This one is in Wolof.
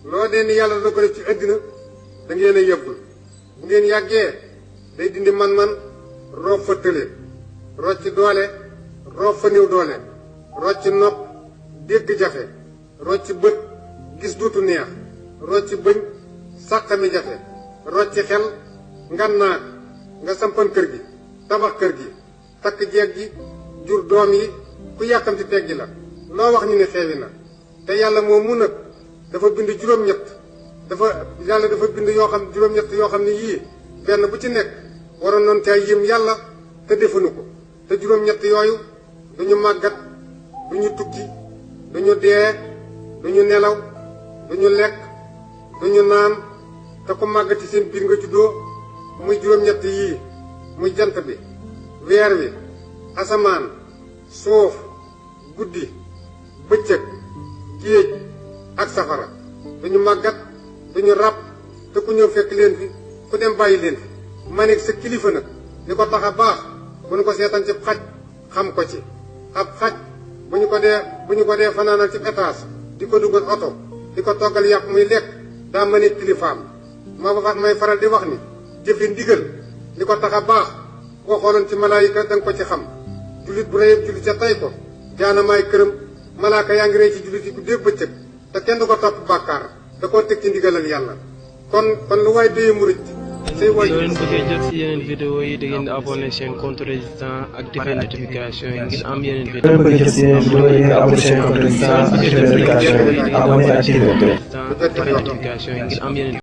loo dee ni yàlla dana ko def ci àddina da ngeen a yëbbul bu ngeen yàggee day dindi man-man roof fa tële rocc doole roof fa néew doole rocc nopp dégg jafe rocc bët gis duutu neex rocc bëñ sàqami jafe rocc xel ngannaar nga sampan kër gi tabax kër gi takk jeeg ji jur doom yi ku yàkkamti teggi la loo wax ñu ne xeewi na te yàlla moom mu nag dafa bind juróom-ñett yàlla dafa bind yoo xam juróom-ñett yoo xam ne yii benn bu ci nekk waroon noon caa yëm yàlla te defuñu ko te juróom-ñett yooyu duñu màggat duñu tukki duñu dee duñu nelaw duñu lekk duñu naan te ku màggati seen biir nga juddoo muy juróom-ñett yii muy jant bi weer wi asamaan suuf guddi bëccëg géej ak safara duñu màggat duñu ràbb te ku ñëw fekk leen fi ku dem bàyyi leen fi ma nekk sa kilifa nag li ko tax a baax bu ñu ko seetaan ci xaj xam ko ci ab xaj bu ñu ko dee fanaanal ci étage di ko dugal oto di ko toggal yàpp muy lekk daa ma nekk kilifaam may faral di wax ni jëfe ndigal li ko tax a baax boo xooloon ci malaayika danga ko ci xam jullit bu rëyëb jullit ca tay ko jaanamaay këram malaaka yaa ngi rëy ci jullit yi guddeeg bëccëg te kenn du ko topp bàkkaar da koo teg ci ndigalal yàlla kon lu waay déye murit soo leen bëggee jot si yeneen vidéo yi da ngeen di abonné chaîne Contre Résistance ak di fay notification yi ngir am yeneen vidéo. soo leen bëggee jot si yeneen vidéo yi nga abonné chaîne Contre Résistance ak di fay notification yi abonné activé